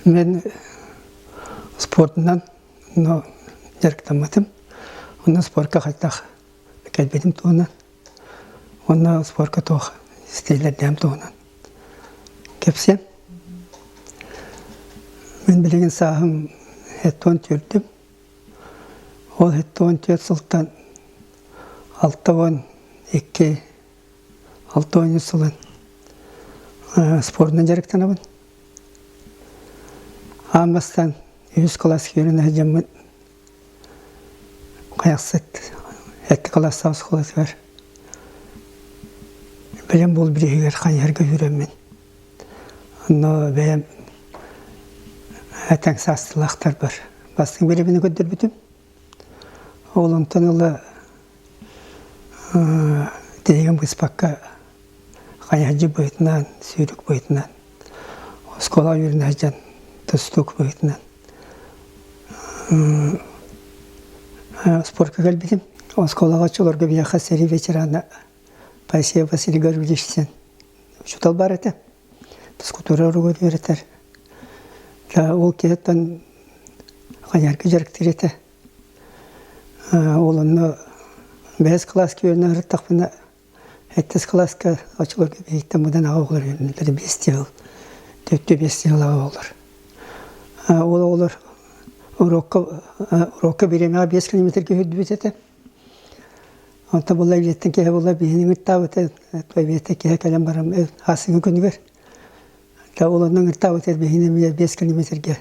Мен спордунан но дьарыктамматым. Онно спорка хайдах кэлбитим туһунан, уонна спорка туох стиллэрдээх туһунан кэпсиэм. Мин билигин сааһым 74-түм. Ол 74 сылтан 62 63 сылын спордунан дьарыктанабын. Аан бастаан үһүс кылаас үөрэнэ сылдьаммын Хайахсыт сэттэ кылаастаах оскуолатыгар бэлэм буол бирииһигэр хайыһарга үөрэммин. Онно бэйэм тэҥ саастыылаахтарбар бастыҥ бириэмэни көрдөрбүтүм. Ол онтон ыла тиһигин быспакка хайыһардьыт быһыытынан, сүүрүк быһыытынан, оскуолаҕа үөрэнэ сылдьан тустуук быһыытынан спорка кэлбитим. Оскуолаҕа оччолорго биһиэхэ сэрии ветерана Паисия Василий Гаврильевич диэн учуутал баар этэ. Физкультура уруогар үөрэтэр. Ол киһиттэн хайыһарга дьарыктыыр этэ. Ол онно бэһис кылааска үөрэнэ сырыттахпына Сэттис кылааска оччолорго биһиттэн быдан аҕа оҕолор үөрэнэллэр биэстии сыл, төрдүө биэстии сыл аҕа оҕолор. Ол оҕолор уруокка уруокка бириэмэҕэ 5 километрга сүүрдүбүт этэ. Онтон буолла эбиэттэн киэһэ буолла биһини ыҥыртаабыта, эбиэттэн киэһэ кэлэн баран аасыҥҥы күнүгэр ол онно ыҥыртаабыт биһини эмиэ 5 километрга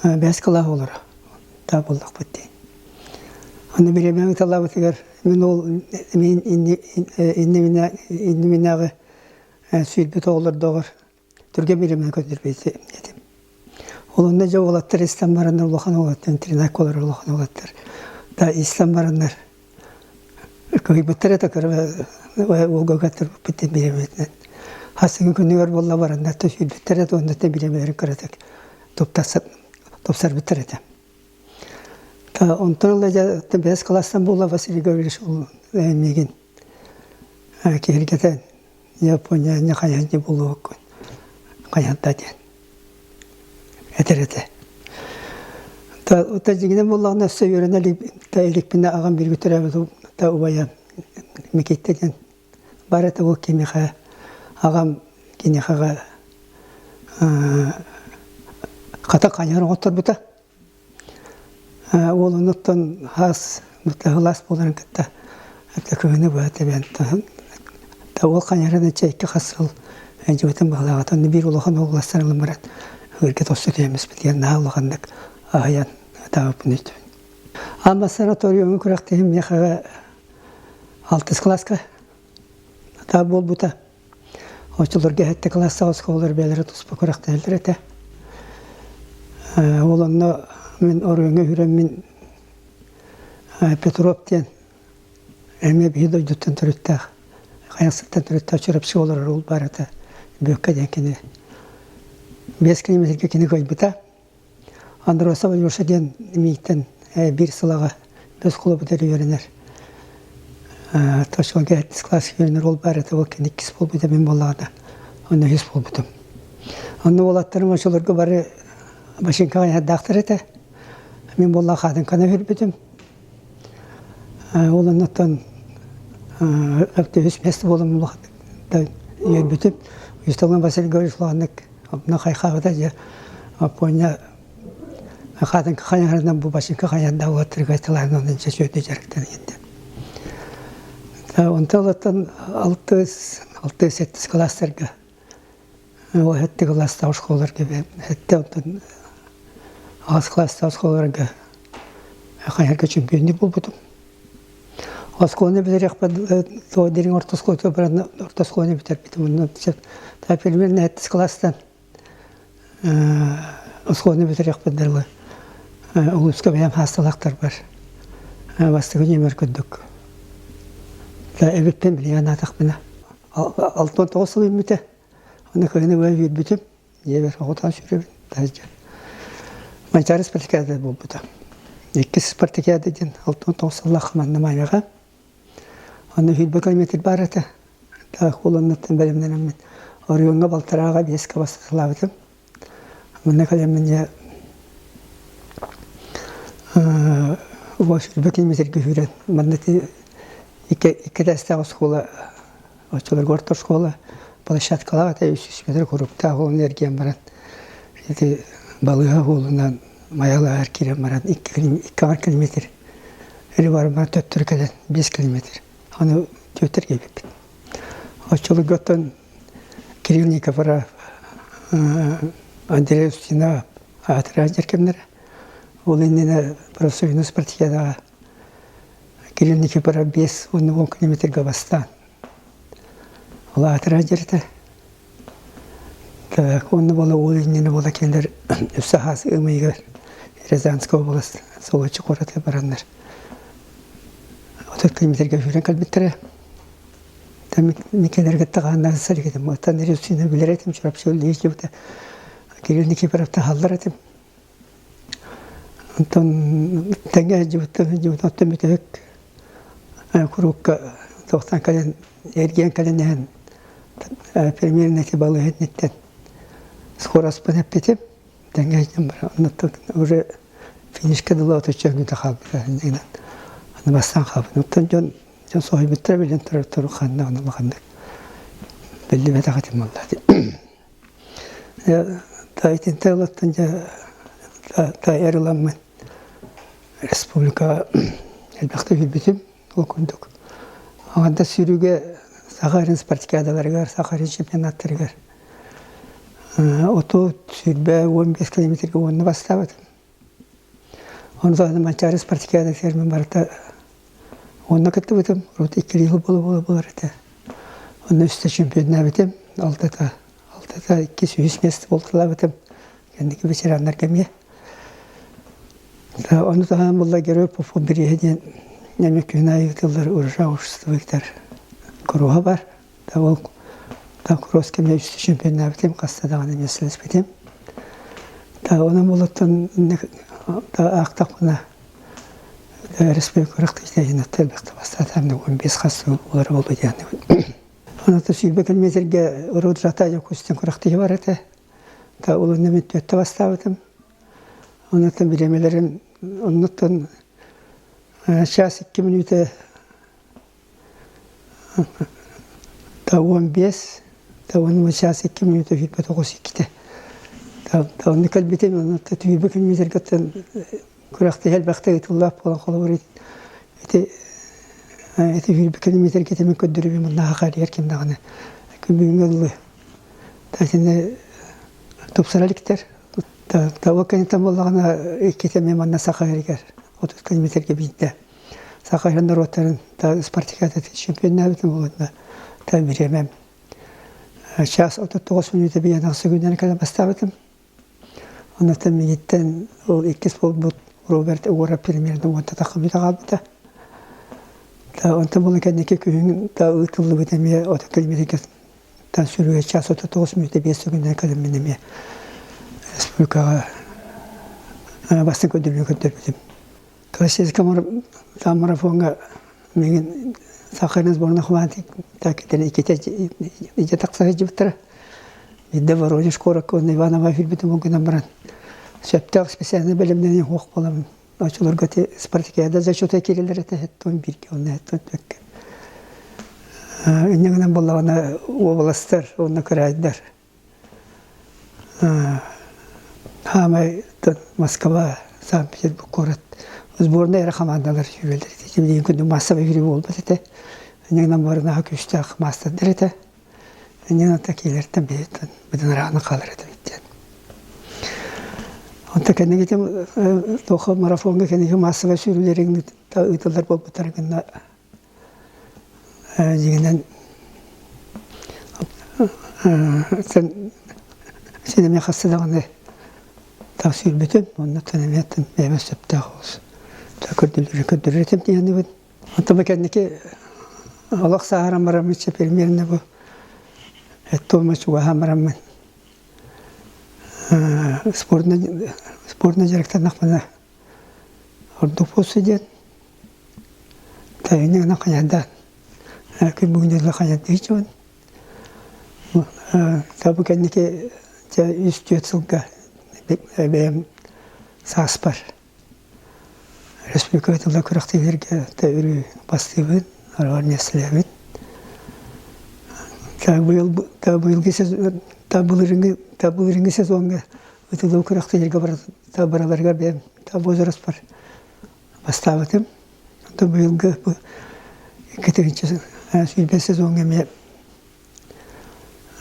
бэс кылаас оҕолоро таа буоллахпыт дии. Аны бириэмэ ыыталаабытыгар мин ол мин иннибинэ иннибинээҕи сүүрбүт оҕолордооҕор түргэн бириэмэни көрдөрбүт этим. Ол онно дьэ уолаттар истэн бараннар улахан уолаттар интернакка олорор улахан уолаттар да истэн бараннар кыһыйбыттар этэ кыра уолга көрдөрбүппүт диэн бириэмэтинэн. Хас күнүгэр буолла бараннар да сүүрбүттэр этэ уонна бириэмэлэрин кыратык тупсарбыттар этэ. Онтон ыла дьэ бэс кылаастан буолла Василий Гаврилович ол миигин киһиргэтэн Япония не хайа буолуоккун хайанта диэн этэр этэ. Та дьиҥинэн буоллаҕына өссө үөрэнэ иликпинэ аҕам бииргэ төрөөбүт та убайа Микиттэ диэн Бар этэ ол кимиэхэ аҕам киниэхэҕэ хата хайыһар оҥотторбута. Уол онуттан хаас сылаас буоларын кытта кыһыны быһа тэбэн та уол хайыһарын икки хас сыл дьыбытын баһылаабата. Онно биир улахан уолластар ылан баран ыырга тосто түһэммиспитигэр наһаа улаханнык аһыйан ытаабыппын өйдүүбүн. Амма санаториумун күрэхтэһиим миэхэҕэ алтыс кылааска атаа буолбута. Оччолорго сэттэ кылаастаах оскуолалар бэйэлэрэ туспа күрэхтэһэллэр этэ. Ол онно мин оройуоҥҥа үөрэммин Петров диэн эмиэ биһи дойдуттан төрүттээх, Хайахсыттан төрүттээх Чурапчы олорор уол баар этэ. Бүөккэ диэн кини. 5 километрга кини кыайбыта. Андросов Алеша диэн мииттэн биир сыл аҕа бэс холобутар үөрэнэр. Точкалга сэттис класс үөрэнэр ол баар этэ, ол кэннэ иккис буолбута мин буоллаҕына, онно үһүс буолбутум. Онно уолаттарым очолорго бары бачыыҥкаҕа хайдаахтар этэ. Мин буоллаҕа хаатыҥканы үһүрбүтүм. Ол оннуттан үһүс миэстэ буолан улаханнык үөрбүтүм. Үсталын Василий Григорьевич улаханнык Онно хайхаабыта дьэ Аппуонньа хаатыҥка хайаһарынан бу бачыҥка хайанда уоттарга талаан онон дьэ сүөдэ дьарыктан иһинтэ. Онтон олоттон алтыс, алтыс, сэттис кылаастарга ол сэттэ кылаастаах оскуолаларга сэттэ онтон аҕыс кылаастаах оскуолаларга хайарга чемпионник буолбутум. Оскуоланы бүтэриэхпэр туох дириҥ орто оскуолата баран орто оскуоланы бүтэрбитим. Онно примерно сэттис кылаастан оскуоланы бүтэриэхпэр дылы улууска бэйэм хаасталаахтарбар бастакы нүөмэр курдук эбиппин билигин анаатахпына 69 сыл үүммүтэ. Аны кыһыны быһа үүрбүтүм. Дьиэбэр оҕотоон сүүрэбин таһырдьа. Манчаары спартакиада буолбута. Иккис спартакиада диэн 69 сыллаах манна Майаҕа. Онно сүүрбэ километр баар этэ. Таах уоланнаттан бэлэмнэнэммин оройуоҥҥа балтарааҕа биэскэ бастаталаабытым. Манна кэлэммин дьэ сүүрбэ километрга сүүрэн манна икки этээстээх оскуола оччолорго орто оскуола площадкалаах этэ 300 метр куруктаах уолун эргийэн баран ити балыыһа уолунан Майалааҕар киирэн баран 2 километр или баран төттөрү кэлэн 5 километр аны түөттэр кэлбиппит. Оччолорго оттон Кирилл Никифоров, Андрей Устинов аатырар кэмнэрэ. Ол иннинэ профсоюзный спартакиадаҕа Кирилл Никифоров 5 уонна 10 километрга бастаан ол аатырар дьэритэ. Так, онно буола ол иннинэ буола кинилэр өссө хаас ымыйыгар Рязанская область Солочи куораты бараннар 30 километрга сүүрэн кэлбиттэрэ. Микелерге таҕааннаан сэргитим. Оттон Ревсина билэр этим, Чурапчы үлэлиир Кирилл Никифоров таһаллар этим. Онтон тэҥҥэ сылдьыбыттан сылдьыбыт оттон бүтэһик куруукка туохтан кэлэн эргийэн кэлэн иһэн примерно ити балыыһа скороспун эппитим. Тэҥҥэ сылдьан баран оннуттан уже финишка дылы отучча мүнүүтэ хаалбыта. Аны бастаан хаалбытым. Оттон дьон Дьон соһуйбуттара билэн турар турук ханна онно улаханнык биллибэтэх этим буолла Та итинтэ ылаттан дьэ та эр ыламмын республикаҕа элбэхтик үүрбүтүм ол курдук. Аҥардас сүүрүүгэ Саха сирин спартакиадаларыгар, Саха сирин чемпионаттарыгар 30, 20, 15 километрга уонна бастаабытым. Онтон Манчаары спартакиада фермин барыта онно кыттыбытым. Урут иккилии сыл буола-буола буолар этэ. Онно үстэ чемпионнаабытым. Алтата, алтата иккис, үһүс место буолталаабытым. Кэнники ветераннарга эмиэ. Ону таһынан буолла Герой Попов бирииһэ диэн эмиэ күн аайы ыытыллар урожай обществовиктар куруһа бар. Да ол да кросс кэмэ үстэ чемпионнаабытым, хаста даҕаны миэстэлэспитим. Да онон булуттан да аахтахпына республика күрэхтэһиитэ элбэхтэ бастаатаам да 15 хас сыл буолар буолуо диэн. Онон 20 километргэ Рудрата Якутскин күрэхтэһии бар этэ. Да ол онно мин түөттэ бастаабытым. Оннуттан бириэмэлэрим оннуттан час 2 мүнүүтэ Да 15, да 10 чаас 2 мүнүүтэ 29 иккитэ. Да онно кэлбитим, онно түһүүбэ километргаттан күрэхтэһэ элбэхтэ ыытыллаах буолан холобур ити ити сүүрбэ километрга мин көрдөрүүбүн манна хаарыйар ким даҕаны күн бүгүҥҥэ дылы да итини тупсара иликтэр. Да ол кэнниттэн буоллаҕына иккитэ эмиэ манна Саха сиригэр 30 километрга биирдэ Саха сирин норуоттарын спартакиадатын чемпионнаабытым уонна та бириэмэм час 39 мүнүүтэ биэн ахса күннэрин кэлэн бастаабытым. Оннуттан миигиттэн ол иккис буолбут Роберт Уорап примерно уонта тахха мүнүүтэ хаалбыта. Онтон була кэнники күһүн да ыытыллыбыт эмиэ 30 километрга Тан сүрүгэ час 39 мүнүүтэ биэс секунданы кэлэммин эмиэ республикаҕа бастыҥ көрдөрүүнү көрдөрбүтүм. Классическай марафоҥҥа миигин Сахалин сборной хамаандата иккитэ илдьэ тахса сылдьыбыттара. Биирдэ Воронеж куоракка уонна Иваново киирбитим гынан баран сөптөөх специальнай бэлэмнэнии суох буоламмын оччолорго ити спартакиада зачета киирэллэр этэ хэттон бииргэ уонна хэттон түөккэ. Инньэ гынан буоллаҕына уобаластар уонна кыраайдар Хаамай Москва, Санкт-Петербург куорат сборнай эрэ хамаандалар сүүрэллэр этэ. Билигин күндү массовай сүүрүү буолбат этэ. Инньэ барынаһа күүстээх маастардар этэ. Инньэ такиилэртэн бэйэттэн быдан ыраахна хаалар этэ диэн. Онто кэннигитим туохха марафоҥҥа кэнники массовай сүүрүүлэрин ыытыллар буолбуттар гына Дьиҥинэн син эмиэ хаста даҕаны тах сүүрбүтүм, оннуттан эмиэ бэйэбэр сөптөөх олус көрдөрөр этим диэнибин. Онтон бу кэнники олох сааһыран бараммын примерно бу эттуома чугаһаан бараммын спордунан дьарыктаннахпына ордук буолсу диэн Тайны хайардаан күн бүгүн дьылы хайардыы дьон бу кэнники дьэ үс-түөрт сылга бэйэм сааспар республика тыла күрэхтэһиилэргэ өрүү бастыыбын, арҕар миэстэлээбин. Быйыл быйылгы сезон былырыҥҥы былырыҥҥы сезоҥҥа ытыллыбыт күрэхтэһиилэргэ барыларыгар бэйэм возрастпар бастаабытым. Онтон быйылгы 2020 сезоҥҥа эмиэ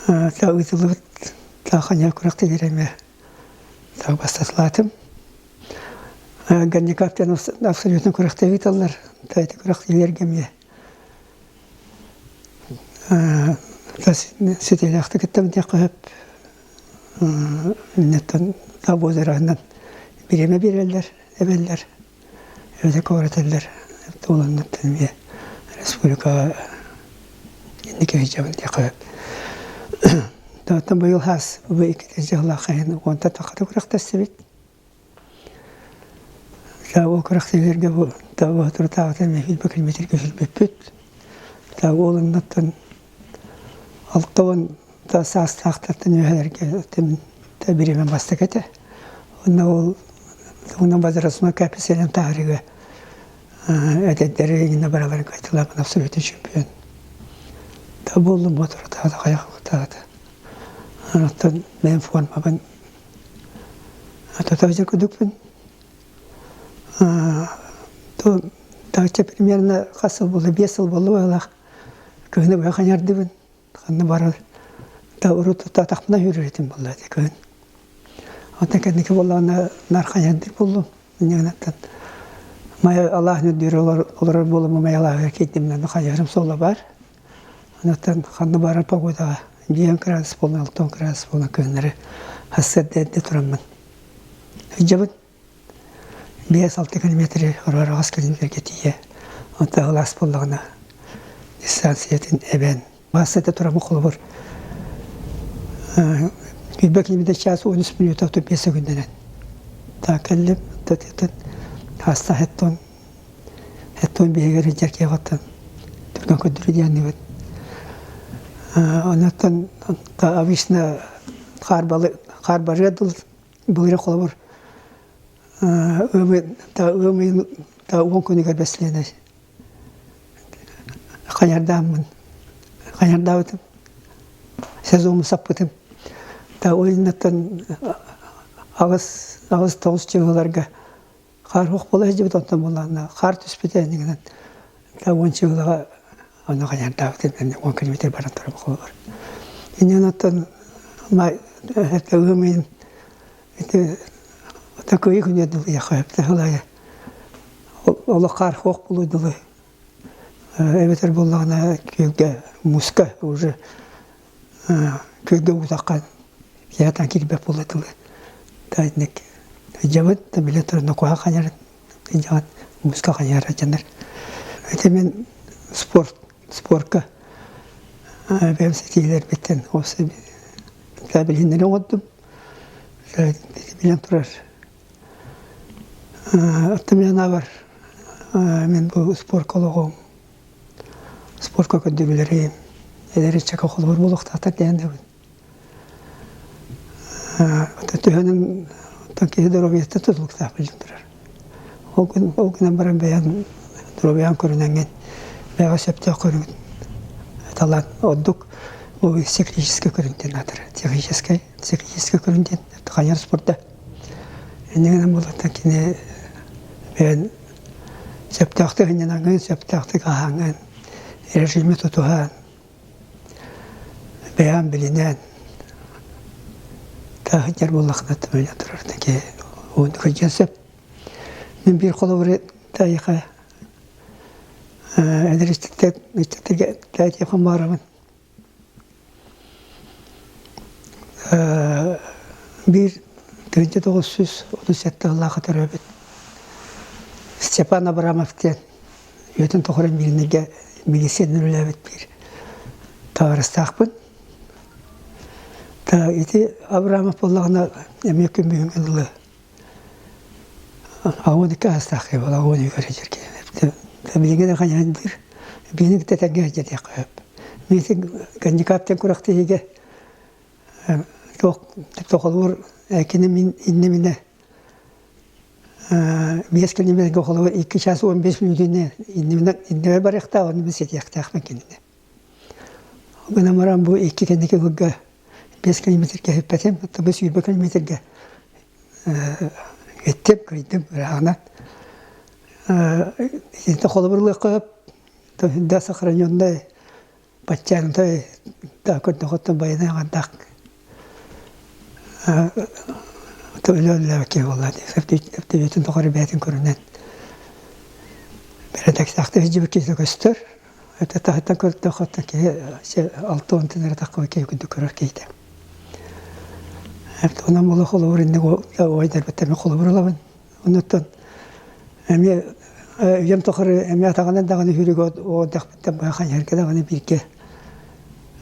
ыытыллыбыт тааханьа күрэхтэһиилэр эмиэ бастатылаатым. Гандикап диэн абсолютно күрэхтэһии ыыталлар. Ити күрэхтэһиилэргэ эмиэ ситиилээхтик кыттабын диэххэ сөп. Иннеттэн табуозараһынан бириэмэ биэрэллэр, эбэллэр, эбэтэр көҕүрэтэллэр. Туоланнартан эмиэ республикаҕа инники сылдьабын диэххэ сөп. Оттон быйыл хаас бу иккитин дьыалаах хайын уонтан тахата күрэхтэстибит. Ол күрэхтэһиилэргэ бу соторутааҕыта эмиэ сүүрбэ километрга сүүрбүппүт. Ол оннуттан 60 да саастаахтартан үөһэлэргэ бириэмэ бастакы этэ. Онно ол тугунан возрастной коэффициенын таһаарыыга эдэрдэри иннэ бараларын кыайталаабын абсолютно чемпион. Да буоллум соторутааҕыта хайах-таата. Оттон бэйэм формабын Тута курдукпун. Таачча примерно хас сыл буолла, 5 сыл буолла быһыылаах. Кыһыны быһа ханьардыбын. Ханна барар да урут атахпына үүрэр этим буолла ити кыһын. Онтон кэнники буоллаҕына нар ханьардыр буоллум. Инньэ Май Аллах үрдүгэр олорор буоламмын Май Аллаһыгар киирдим да хайыһарым суола баар. Онтон ханна барар погодаҕа 1 градус буолан, 6 градус буолан кыһыннары сарсыарда эрдэ тураммын сылдьабын. 5-6 километры аҕыс километрга тиийэ. Онтон ылаас буоллаҕына дистанциятын эбэн массата тураммын холобур 1 километр час 13 минута 35 секундэнэн так кэллим. Хаста хеттон Оттон биһиги Рыдьакеҕыттан түргэн көрдөрүү диэннибит. Онуттан обычно хаарбарыа дыл былыры холобур ыам 10 күнүгэр бэсилиэнэ хайардааммын хайардаабытым сезону саппытым та ол иннаттан 8-9 чыгыларга Хаар суох буола сылдьыбыт онтон буоллаҕына хаар түспүтэ иннигинэн уонча ыалаҕа онно хайардаабыт 10 километр баран турар холобур. Иннинэн оттон ыам ыйын ити такой күнү дылы яхайып олох хаар суох буолуо дылы эбэтэр буоллаҕына күөлгэ мууска уже Күөлгэ уутахха киһи киирбэт буолла тылы. Таитник дьабыт да билэ туран куһа ханьар дьаҕат муска ханьар дьанар. Ити мин спорт спорка бэйэм ситиилэрбиттэн билиннэри оҥордум. Билэн турар. Оттон мин анаабар мин бу спорка олоҕум Спорка көрдөрүүлэри эдэр ыччакка холобур буолуохтаахтар диэн да Төһөнөн киһи доруобуйаттан тутулуктаах биллэн турар. Ол гынан, ол гынан баран бэйэҥ доруобуйаҕын көрүнэҥҥин бэйэҕэ сөптөөх көрүҥ талан ордук бу циклическэй көрүҥ диэн аатырар. Техническэй, циклическэй көрүҥ диэн хайар спорда. Инньэ гынан буоллахтан кини бэйэн Сөптөөхтүк ынньанаҥҥын, сөптөөхтүк аһааҥҥын, режими тутуһан, бэйэҕин билинэн, сылдьар буоллаххына түмэлэ турар киһи уонна кырдьыан сөп. Мин биир холобуру эйиэхэ эдэр ыччаттарга этиэхпин баҕарабын. Биир 1937 сыллаахха төрөөбүт Степан Абрамов диэн үйэтин тухары Мииринэйгэ милициянан үлэлээбит биир табаарыстаахпын. Ити Абрамов буоллаҕына эмиэ күн бүгүҥҥэ дылы 82 аастаах киһи буолла, 82 сылдьар киһи. Билигин да ханьаандыыр, биһини кытта тэҥҥэ сылдьар диэххэ сөп. Миэтин гандикаптан күрэхтэһиигэ туох холобур Кини мин иннибинэ 5 километрга холобур 2 час 15 мүнүүтүнэ иннибинэ иннибэр барыахтаах, онно мин ситиэхтээхпин кинини. Гынан баран бу икки кэнники сылга 5 километрга сиппэтим, оттон бу 20 километрга эттим, кыйдым ырааҕынан. Итинтэ холобурлуохха сөп, да сохраненный Баччааҥҥытай да көрдөхөттөн байанай аҥардаах өлө-өллөөбүт киһи буолла дии. Өптөбүтүн тухары бэйэтин көрүнэн бэрэдэктэхтэ сылдьыбыт киһи көстөр. Это таһыттан көрдөхөттөн киһи 60 эрэ таххыбыт киһи курдук көрөр киһитэ. Онон була холобур инник уойдарбыттарбын холобур ылабын. Оннуттан эмиэ үйэм тухары эмиэ атаҕынан даҕаны сүүрүк оҕордохпуттан быһа хайыһарга даҕаны бииргэ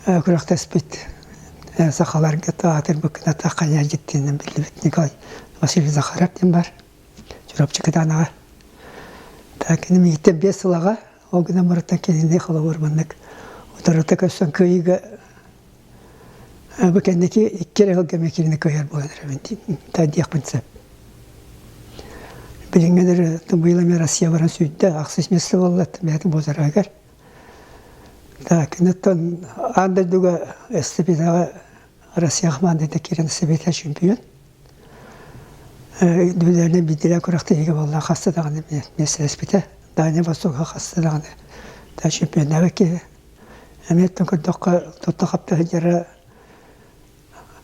күрэхтэспит сахаларга аатырбыккын атах хайыһардьыт диэнинэн биллибит Николай Васильевич Захаров диэн баар Чурапчы Кытаанаҕа. Так кини миигиттэн 5 сыл аҕа, ол гынан барыттан кинини холобур маннык утарыта көрсөн кыайыыга Бу кэнники икки эрэ сылга эмэ кыайар буолан эрэбин диэхпин сөп. Билиҥҥи быйыл эмиэ Россия баран сүүрдэ, ахсыс место буолла бэйэтин буоларыгар. Так, киниттэн аан дойдуга эстафетаҕа Россия хамаандата киирэн эстафета чемпион. Дүлэринэн биирдэрэ күрэхтэһиигэ буолла хаста даҕаны миэстэлэспитэ. Дальний Востокка хаста даҕаны чемпионнаабыт киһи. Эмиэттэн көрдөххө, тутта-хапта сылдьара,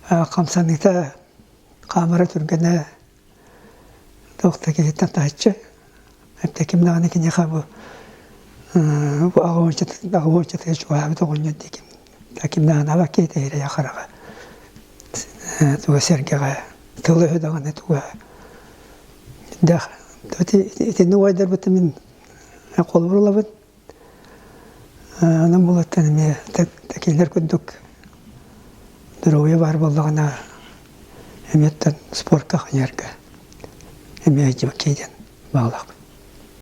хамсаныыта, хаамара түргэнэ туох да киһиттэн таһыччы. Эптэ ким даҕаны киниэхэ бу бу аҕа уончатыгар чугаһаабыт оҕонньор дии ким ким даҕаны аба киһитэ ирэйэ хараҕа туга сэргэҕэ тыл-өһө даҕаны туга дэх итинник убайдарбыттан мин холобур ылабын. Онон булаттан эмиэ такилар курдук доруобуйа баар буоллаҕына эмиэттэн спортка ханьарга эмиэ дьыбаккей диэн баҕалаахпын.